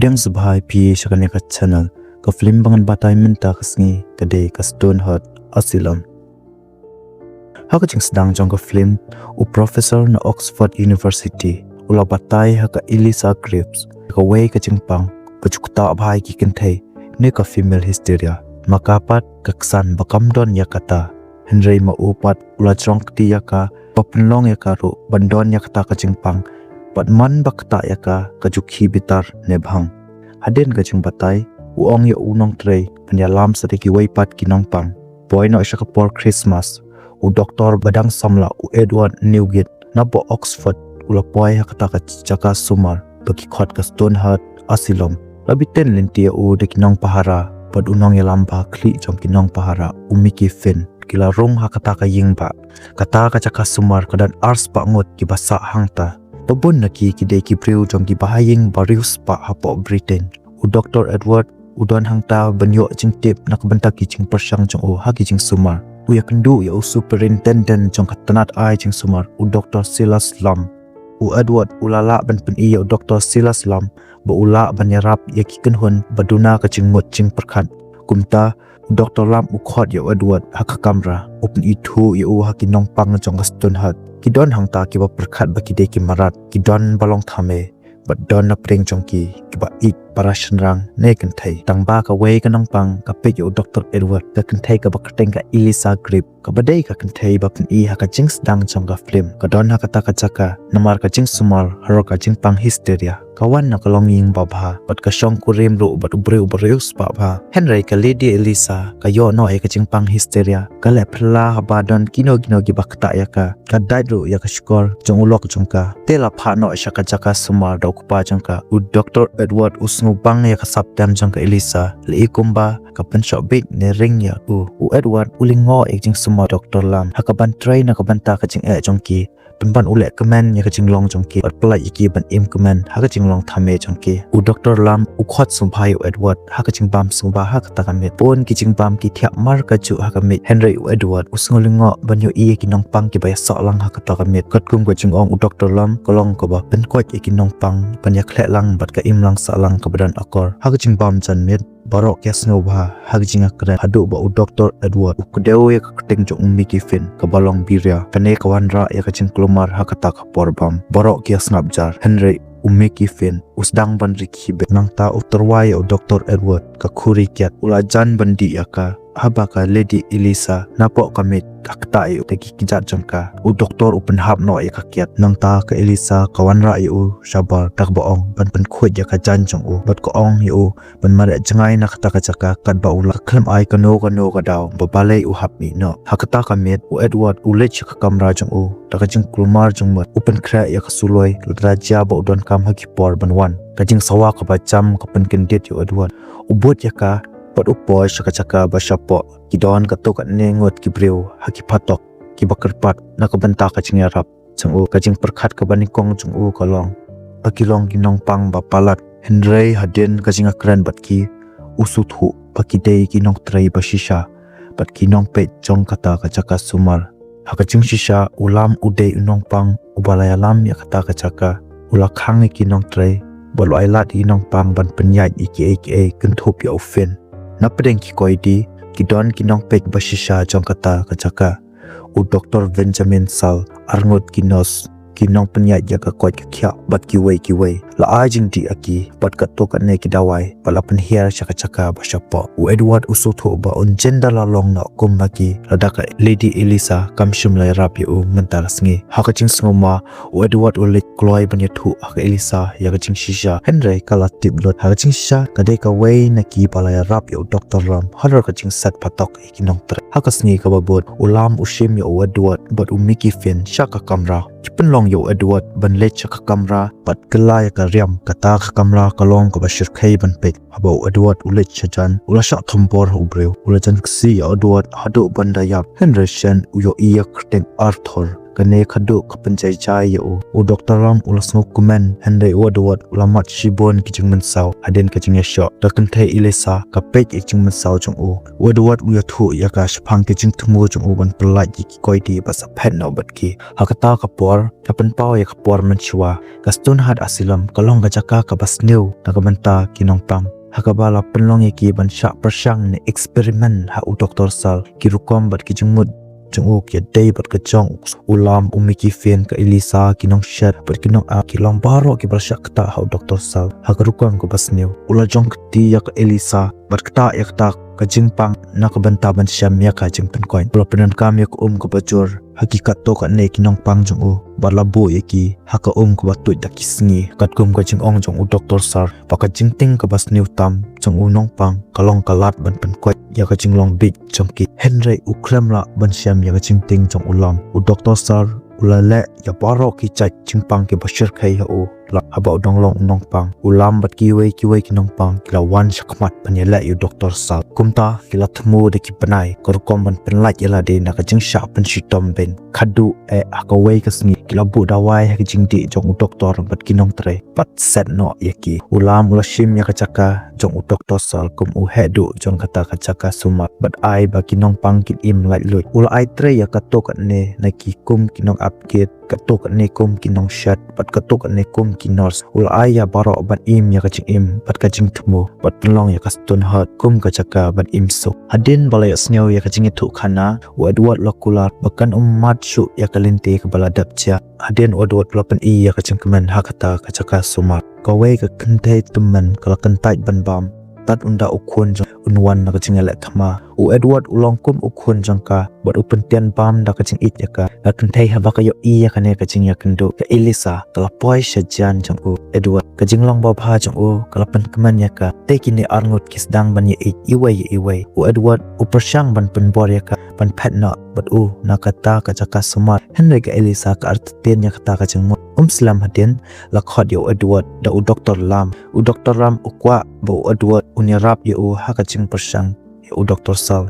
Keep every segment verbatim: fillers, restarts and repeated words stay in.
Pdiang sngewbha ïa phi sha kane ka channel. Ka film ba ngan batai mynta ka sngi ka dei ka Stoneheart Asylum. Ha ka jingsdang jong ka film, u professor na Oxford University u la batai ha ka Eliza Griffiths, kawei ka jingpang ba ju ktah bha ïa ki kynthei ne ka female hysteria. Ma ka pat ka ksan ba kam don ïa kata, hynrei ma u pat u la jrong kti ïa ka, ba pynlong ïa ka ruh ban don ïa kata ka jingpang. Bad man ba ktah ïa ka, ka ju khih bitar ne bhang. Hadien ka jingbatai, u ong ïa u nongtrei ban ïalam sa da kiwei pat ki nongpang. Poi noh sha ka por Christmas, u doktor ba dang samla, u Edward Newgate, na Oxford, u la poi ha kata ka jaka sumar ba ki khot ka Stoneheart Asylum. La btin lynti ïa u da ki nongpahara bad u nongïalam ba khlieh jong ki nongpahara, u Mickey Finn. Ki la rung ha kata ka ïing ba kata ka jaka sumar ka don arspah ngut kiba sah hangta. Ba bun na ki ki dei ki briew jong ki bahaïing ba riewspah hapoh Britain. U Doktor Edward u don hangta ban ïoh jingtip na ka bynta ki jingpyrshang jong u ha ki jingsumar. U ïakynduh ïa u superintendent jong ka tnat ai jingsumar, u Doktor Silas Lamb. U Edward u la lah ban pyni ïa u Doktor Silas Lamb ba u lah ban ïarap ïa ki kynhun ba duna ka jingmut jingpyrkhat. Kumta, u Doktor Lamb u khot ïa u Edward ha ka kamra. U pynithuh ïa u ha ki nongpang jong ka Stoneheart. Ki don hangta kiba pyrkhat ba ki dei ki mrad, ki don ba long thame, bad don na pdeng jong ki kiba ïeit para shynrang ne kynthei. Tang ba kawei ka nongpang ka peit ïa u Doktor Edward, ka kynthei kaba kyrteng ka Eliza Griffiths, kaba dei ka kynthei ba pyni ha ka jingsdang jong ka film. Ka don ha kata ka jaka namar ka jingsumar halor ka jingpang hysteria. Ka wan na ka longïing babha bad ka shongkurim ruh bad u briew ba riewspah bha. Hynrei ka Lady Eliza ka ïoh noh ïa ka jingpang hysteria. Ka leh phylla haba don kino kino kiba ktah ïa ka. Ka dait ruh ïa ka shkor jong u lok jong ka. Te la phah noh sha ka jaka sumar da u kpa jong ka. U Doktor Edward u sngewbang ïa ka sap tem jong ka Eliza. Lei kumba ka pynshoh bit ne ring ïa u. U Edward u lyngngoh ïa ka jingsumar Doktor Lamb ha kaban trei na ka bynta ka jingeh jong ki. Pynban u leh kmen ïa ka jinglong jong ki bad pyllait ïa ki ban im kmen ha ka jinglong thame jong ki. U Doktor Lamb u khot sngewbha ïa u Edward ha ka jingbam sngewbha ha kata ka miet. Bun ki jingbam ki thiah markajuh ha ka miet, hynrei u Edward u sngew lyngngoh ban ïohi ïa ki nongpang kiba ïasah lang ha kata ka miet. Katkum ka jingong u Doktor Lamb, ka long kaba pynkoit ïa ki nongpang ban ïakhleh lang bad ka imlang sahlang kaba don akor. Ha ka jingbam janmiet, baroh ki ïasngewbha ha ka jingïakren haduh ba u Doktor Edward u kdew ïa ka kyrteng jong u Mickey Finn kaba long Biria. Kane ka wanrah ïa ka jingkulmar ha kata ka por bam. Baroh ki ïasngap jar, hynrei u Mickey Finn u sdang ban rikhi beit. Nangta u tyrwa ïa u Doktor Edward ka khuri kiad. U la jan ban dih ïa ka haba ka Lady Eliza napoh ka miet ka ktah ïa u da ki kjat jong ka. U doktor u pynhap noh ïa ka kiad. Nangta ka Eliza ka wanrah ïa u shabar da kaba ong ban pynkhuid ïa ka jaiñ jong u bad ka ong ïa u ban mareh jngai na kata ka jaka katba u la khlem ai kano kano ka daw ba balei u hap mih noh. Ha kata ka miet u Edward u leit sha ka kamra jong u. Da ka jingkulmar jingmut u pynkhreh ïa ka suloi lada jia ba u donkam ha ki por ban wan. Ka jingsawa kaba jam ka pynkyndit ïa u Edward. U bud ïa ka bad u poi sha ka jaka ba shapoh. Ki don katto katne ngut ki briew ha ki phatok kiba kyrpad na ka bynta ka jingïarap jong u. Ka jingpyrkhat kaba nyngkong jong u ka long ba ki long ki nongpang ba palat. Hynrei hadien ka jingïakren bad ki, u sngewthuh ba ki dei ki nongtrei ba shisha bad ki nongpeit jong kata ka jaka sumar. Ha ka jingshisha u Lam u dei u nongpang uba la ïalam ïa kata ka jaka. U la khang ïa ki nongtrei bad u ailad ïa ki nongpang ban pynïaid ïa kiei kiei kynthup ïa u Finn. Na pdeng ki koidi ki don ki nongpeit ba shisha jong kata ka jaka. U Doktor Benjamin Saul, arngut ki nurse, ki nongpynïaid ïa ka koit ka khiah bad kiwei kiwei. La ai jingdih ïa ki bad katto katne ki dawai bad la pynhiar sha ka jaka ba shapoh. U Edward u sngewthuh ba un jin da la long noh kum ma ki lada ka Lady Eliza kam shym la ïarap ïa u mynta ka sngi. Ha ka jingsngewma u Edward u leit kloi ban ïathuh ha ka Eliza ïa ka jingshisha. Hynrei ka la tip lut. Ha ka jingshisha ka dei kawei na kiba la ïarap ïa u Doktor Lam halor ka jingset phatok ïa ki nongtrei. Ha ka sngi kaba bud u Lam u shim ïa u Edward bad u Mickey Finn sha ka kamra. Ki pynlong ïa u Edward ban leit sha ka kamra bad kylla ïa ka riam. Kata ka kamra ka long kaba shyrkhei ban peit. Haba u Edward u leit shajan u la shah thombor ha u briew. U la jan ksi ïa u Edward haduh ban da ïap. Hynrei shen u ïohi ïa ka kyrteng Arthur. Kane ka duh ka pynjai jai ïa u. U Doktor Lam u la sngewkmen, hynrei u Edward u la mad shibun ki jingmynsaw hadien ka jingïashoh. Ka kynthei Elisa ka peit ïa ka jingmynsaw jong u. U Edward u ïathuh ïa ka shaphang ki jingthmu jong u ban pyllait ïa ki koidi ba sa phet noh bad ki. Ha kata ka por, ka pynpaw ïa ka por mynshuwa. Ka Stonehurst Asylum ka long ka jaka kaba sniew na ka bynta ki nongpang. Ha kaba la pynlong ïa ki ban shah pyrshang ne experiment ha u Doktor Sal, ki rukom bad ki jingmut jong u ki dei bad ka jong u Lam, u Mickey Finn, ka Elisa, ki nongshet bad ki nongap, ki long baroh kiba la shah ktah ha u Doktor Sal ha ka rukom kaba sniew. U la jong kti ïa ka Elisa bad ktah ïa kata ka jingpang na ka bynta ban shem ïa ka jingpynkoit. U la pyndonkam ïa ka um kaba jur ha ki katto katne ki nongpang jong u bad la buh ïa ki ha ka um kaba tuid da ki sngi. Katkum ka jingong jong u Doktor Sal, ba ka jingtieng kaba sniew tam jong u nongpang ka long ka lad ban pynkoit ïa ka jinglong bieit jong ki. Hynrei u khlem lah ban shem ïa ka jingtieng jong u Lam. U Doktor Sal u la leh ïa baroh ki jait jingpang kiba shyrkhei ha u Lam haba u dang long u nongpang. U Lam bad kiwei kiwei ki nongpang ki la wan shakhmat ban ïaleh ïa u Doktor Sal. Kumta ki la thmu da ki bnai ka rukom ban pynlait ïa lade na ka jingshah pynshitom beiñ. Khadduh eh ha kawei ka sngi ki la buh dawai ha ka jingdih jong u doktor bad ki nongtrei bad set noh ïa ki. U Lam u la shim ïa ka jaka jong u Doktor Sal kum u heh duh jong kata ka jaka sumar bad ai ba ki nongpang kin im laitluid. U la ai trei ïa katto katne na ki kum ki nongap kit, katto katne kum ki nongshet bad katto katne kum ki nurse. U la ai ïa baroh ban im ïa ka jingim bad ka jingthmu bad pynlong ïa ka Stonehurst kum ka jaka ban im suk. Hadien ba la ïohsngew ïa ka jingïathuhkhana, u Edward u la kular ba kan ym mad shuh ïa ka lynti kaba la dep jia. Hadien u Edward u la pyni ïa ka jingkmen ha kata ka jaka sumar, kawei ka kynthei tymmen ka la kyntait ban bam. Tad ynda u khun jong u un wan na ka jingïaleh thma. U Edward u long kum u khun jong ka bad u pyntian bam da ka jingïeit ïa ka. Ka kynthei haba ka ïohi ïa kane ka jingïakynduh, ka Elisa ka la poi sha jan jong u Edward. Ka jinglong babha jong u ka la pynkmen ïa ka. Te kine arngut ki sdang ban ïaieit iwei ïa iwei. U Edward u pyrshang ban pynbor ïa ka ban phet noh bad u na kata ka jaka sumar. Hynrei ka Elisa ka artatien ïa kata ka jingmut. Um slem hadien la khot ïa u Edward da u Doktor Lam. U Doktor Lam u kwah ba u Edward un ïarap ïa u ha ka jingpyrshang ïa u Doktor Sal.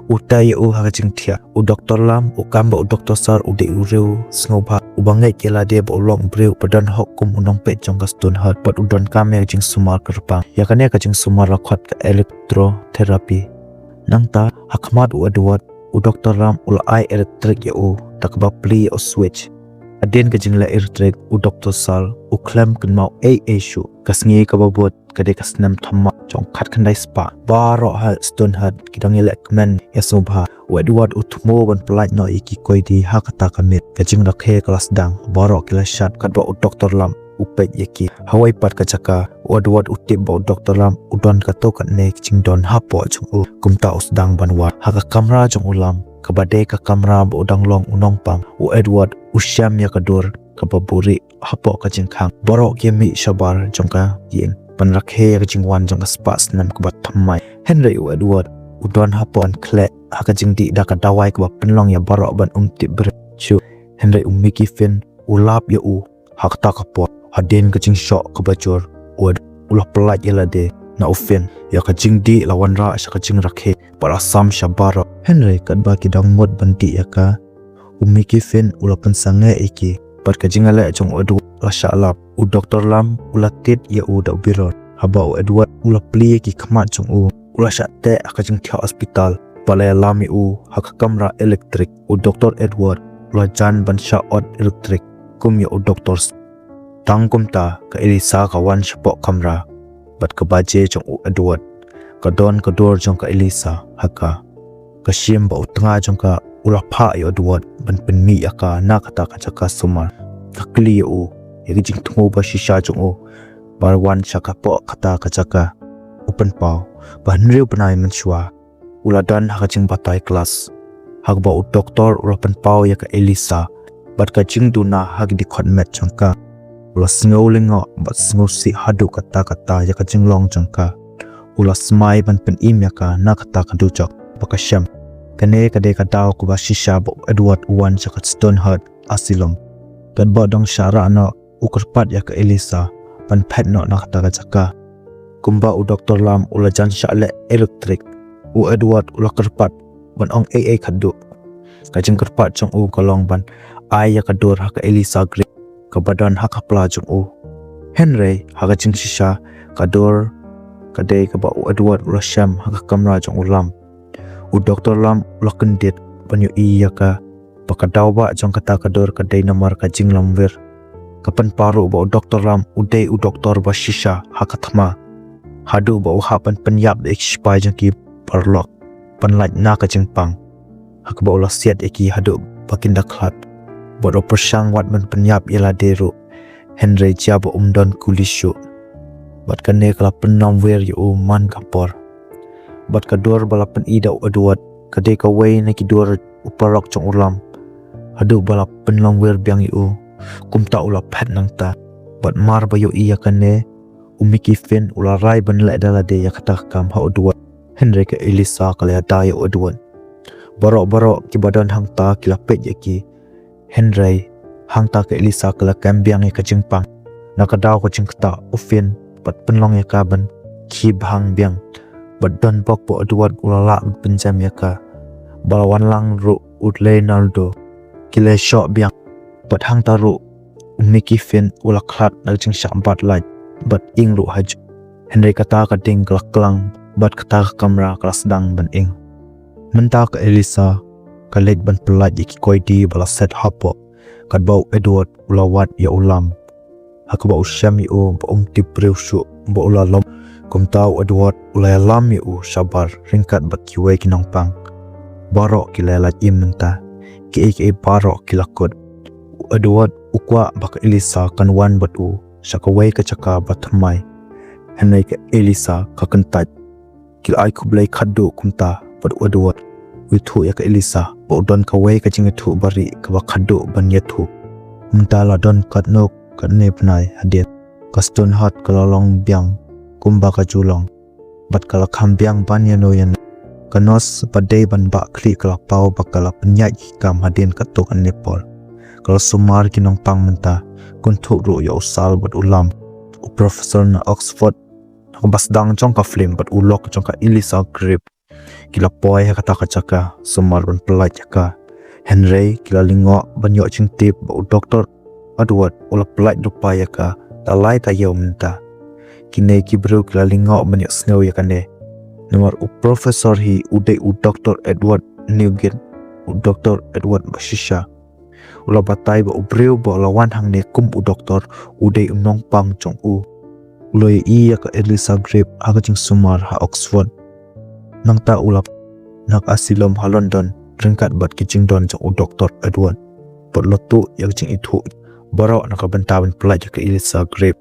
U tei ïa u ha ka jingthiah. U Doktor Lam u kam ba u Doktor Sal u dei u riew sngewbha, uba ngeit ïa lade bad u long u briew uba don hok kum u nongpeit jong ka Stonehurst bad u donkam ïa ka jingsumar kyrpang. Ïa kane ka jingsumar la khot ka electrotherapy. Nangta ha khmat u Edward, u Doktor Lam u la ai elektrik ïa u da kaba plie ïa u switch. Hadien ka jingleh elektrik, u Doktor Sal u khlem kynmaw ei ei shuh. Ka sngi kaba bud ka dei ka snem thymmai jong khatkhyndai spah. Baroh ha Stonehurst ki dang ïaleh kmen ïasngewbha. U Edward u thmu ban pyllait noh ïa ki koidi ha kata ka miet. Ka jingrakhe ka la sdang, baroh ki la shad katba u Doktor Lam u peit ïa ki. Hawei pat ka jaka, u Edward u tip ba u Doktor Lam u don katto katne ki jingdon hapoh jong u. Kumta u sdang ban wad ha ka kamra jong u Lam, kaba dei ka kamra ba u dang long u nongpang. U Edward u shem ïa ka dur kaba buhrieh hapoh ka jingkhang. Baroh ki ïa mih shabar jong ka ïing ban rakhe ïa ka jingwan jong ka spah snem kaba thymmai. Hynrei u Edward u don hapoh ban khleh ha ka jingdih da ka dawai kaba pynlong ïa baroh ban ym tip briew shuh. Hynrei u Mickey Finn u lap ïa u ha kata ka por. Hadien ka jingshoh kaba jur, u Edward u la pyllait ïa lade na u Finn. Ïa ka jingdih la wanrah sha ka jingrakhe bad la sam sha baroh. Hynrei katba ki dang mut ban dih ïa ka, u Mickey Finn u la pynsangeh ïa ki bad ka jingïaleh jong u Edward la shah lap. U Doktor Lam u la tied ïa u da u biror. Haba u Edward u la plie ïa ki khmat jong u, u la shah teh ha ka jingthiah hospital bad la ïalam ïa u ha ka kamra elektrik. U Doktor Edward u la jan ban shah ot elektrik kum ïa u Doktor Sal. Tang kumta ka Elisa ka wan shapoh kamra bad ka baje jong u Edward. Ka don ka dur jong ka Elisa ha ka. Ka shim ba u tnga jong ka u la phah ïa u Edward ban pynmih ïa ka na kata ka jaka sumar. Ka kylli ïa u ïa ka jingthmu ba shisha jong u ba wan sha ka poh kata ka jaka. U pynpaw ba hynriew bnai mynshuwa u la don ha ka jingbatai klas, ha kaba u doktor u la pynpaw ïa ka Elisa bad ka jingduna ha ka dkhot met jong ka. U la sngew lyngngoh bad sngewsih haduh katta katta ïa ka jinglong jong ka. U la smai ban pynim ïa ka na kata ka dujok ba ka shem. Kane ka dei ka daw kaba shisha ba u Edward u wan sha ka Stonehurst Asylum. Katba u dang shah rah noh, u kyrpad ïa ka Elisa ban phet noh na kata ka jaka. Kumba u Doktor Lam u la jan shah leh elektrik, u Edward u la kyrpad ban ong ei ei khatduh. Ka jingkyrpad jong u ka long ban ai ïa ka dur ha ka Elisa Grip kaba don ha ka pla jong u. Hynrei ha ka jingshisha ka dur ka dei kaba u Edward u la shem ha ka kamra jong u Lam. U Doktor Lam u la kyndit ban ïohi ïa ka ba ka daw ba jong kata ka dur ka dei namar ka jinglamwir. Ka pynpaw ruh ba u Doktor Lam u dei u doktor ba shisha ha ka thma. Haduh ba u hap ban pynïap da ki shipai jong ki paralok ban lait na ka jingpang. Ha kaba u la siat ïa ki haduh ba kin da khlad. Bad u pyrshang wat ban pynïap ïa lade ruh. Hynrei jia ba um don kuli shuh. Bad kane ka la pynlamwir ïa u man ka por. Bad ka dur ba la pyni da u Edward ka dei kawei na ki dur u paralok jong u Lam. Haduh ba la pynlamwir biang ïa u. Kumta u la phet nangta. Bad mar ba ïohi ïa kane u Mickey Finn u la rai ban leh da lade ïa kata ka kam ha u Edward. Hynrei ka Elisa ka la ïada ïa u Edward. Baroh baroh kiba don hangta ki la peit ïa ki. Hynrei hangta ka Elisa ka la kem biang ïa ka jingpang. Na ka daw ka jingktah u Finn bad pynlong ïa ka ban khie bhang biang. Bad don bok ba u Edward u la lah ban pynjem ïa ka. Ba la wan lang ruh u Leonardo. Ki la shoh biang. Bad hangta ruh u Mickey Finn u la khlad na ka jingshah bat lait bad ing ruh ha ju. Hynrei kata ka ding ka la klang bad kata ka kamra ka la sdang ban ing. Mynta ka Elisa ka leit ban pyllait ïa ki koidi ba la set hapoh katba u Edward u la wad ïa u Lam. Ha kaba u shem ïa u ba um tip briew shuh ba u la lum. Kumta u Edward u la ïalam ïa u shabar ryngkat bad kiwei ki nongpang. Baroh ki la ïalait im mynta. Kiei kiei baroh ki la kut. U Edward u kwah ba ka Elisa kan wan bad u sha kawei ka jaka ba thymmai. Hynrei ka Elisa ka kyntait. Ki la ai khublei khadduh kumta bad u Edward u ïathuh ïa ka Elisa ba u don kawei ka jingïathuh barieh kaba khadduh ban ïathuh. Mynta la don katno katne bnai hadien ka Stoneheart ka la long biang kumba ka ju long. Bad ka la kham biang ban ïano ïano. Ka nurse ba dei ban bah khlieh ka la paw ba ka la pynïaid ki kam hadien katto katne por. Ka la sumar ki nongpang mynta, kynthup ruh ïa u Sal bad u Lam. U professor na Oxford, na kaba sdang jong ka film bad u lok jong ka Elisa Grip. Ki la poi ha kata ka jaka, sumar ban pyllait ïa ka. Hynrei ki la lyngngoh ban ïoh jingtip ba u Doktor Edward u la pyllait lypa ïa ka da lai taïew mynta. Kine ki briew ki la lyngngoh ban ïohsngew ïa kane. Namar u professor hi u dei u Doktor Edward Newgate, u Doktor Edward ba shisha. U la batai ba u briew ba u la wan hangne kum u doktor u dei u nongpang jong u. U la ïohi ïa ka Elisa Grip ha ka jingsumar ha Oxford. Nangta u la na ka asylum ha London ryngkat bad ki jingdon jong u Doktor Edward. Bad la tuh ïa ka jingithuh baroh na ka bynta ban pyllait ïa ka Elisa Grip.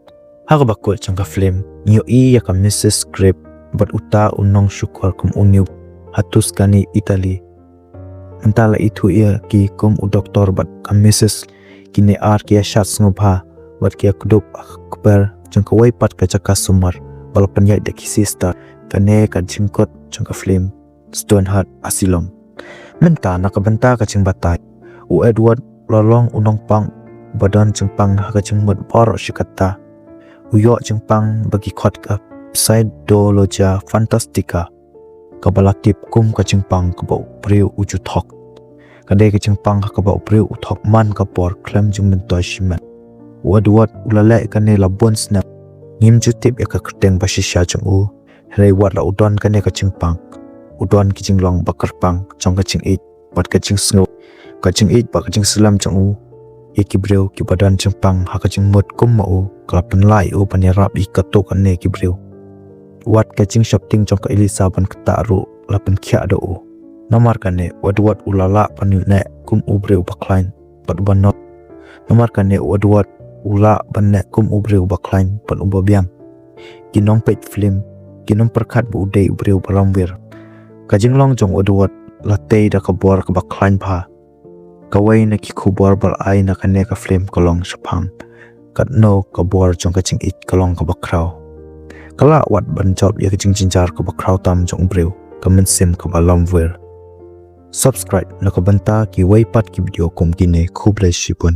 Ha kaba kut jong ka film ngi ïohi ïa ka Missus Grip bad uta u nongshukor kum u New ha Tuscany, Italy. Mynta la ithuh ïa ki kum u doktor bad ka Missus, kine ar ki ïa shad sngewbha bad ki ïa kdup ha ka kper jong kawei pat ka jaka sumar ba la pynïaid da ki sister. Kane ka jingkut jong ka film Stoneheart Asylum. Mynta na ka bynta ka jingbatai, u Edward u la long u nongpang ba don jingpang ha ka jingmut baroh shi katta. U ïoh jingpang ba ki khot ka Pseudologia Fantastica, kaba la tip kum ka jingpang kaba u briew u ju thok. Ka dei ka jingpang ha kaba u briew u thok man ka por khlem jingmyntoi shimet. U Edward u la leh kane la bun snem. Ngim ju tip ïa ka kyrteng ba shisha jong u. Hynrei wat la u don kane ka jingpang, u don ki jinglong ba kyrpang jong ka jingïeit bad ka jingsngew, ka jingïeit bad ka jingslem jong u ïa ki briew kiba don jingpang ha ka jingmut kum ma u, ka la pynlah ïa u ban ïarap ïa katto katne ki briew. Wat ka jingsheptieng jong ka Elisa ban ktah ruh la pynkhiah da u. Namar kane u Edward u la lah ban neh kum u briew ba khlaiñ bad uba noh. Namar kane u Edward u lah ban neh kum u briew uba khlaiñ bad uba biang. Ki nongpeit film ki nang pyrkhat ba u dei u briew ba lamwir. Ka jinglong jong u Edward la tei da ka bor kaba khlaiñ bha. Kawei na ki khubor ba la ai na kane ka film ka long shaphang katno ka bor jong ka jingïeit ka long kaba khraw. Ka lah wat ban jop ïa ka jingjynjar kaba khraw tam jong u briew, ka mynsiem kaba lamwir. Subscribe na ka bynta kiwei pat ki video kum kine. Khublei shibun.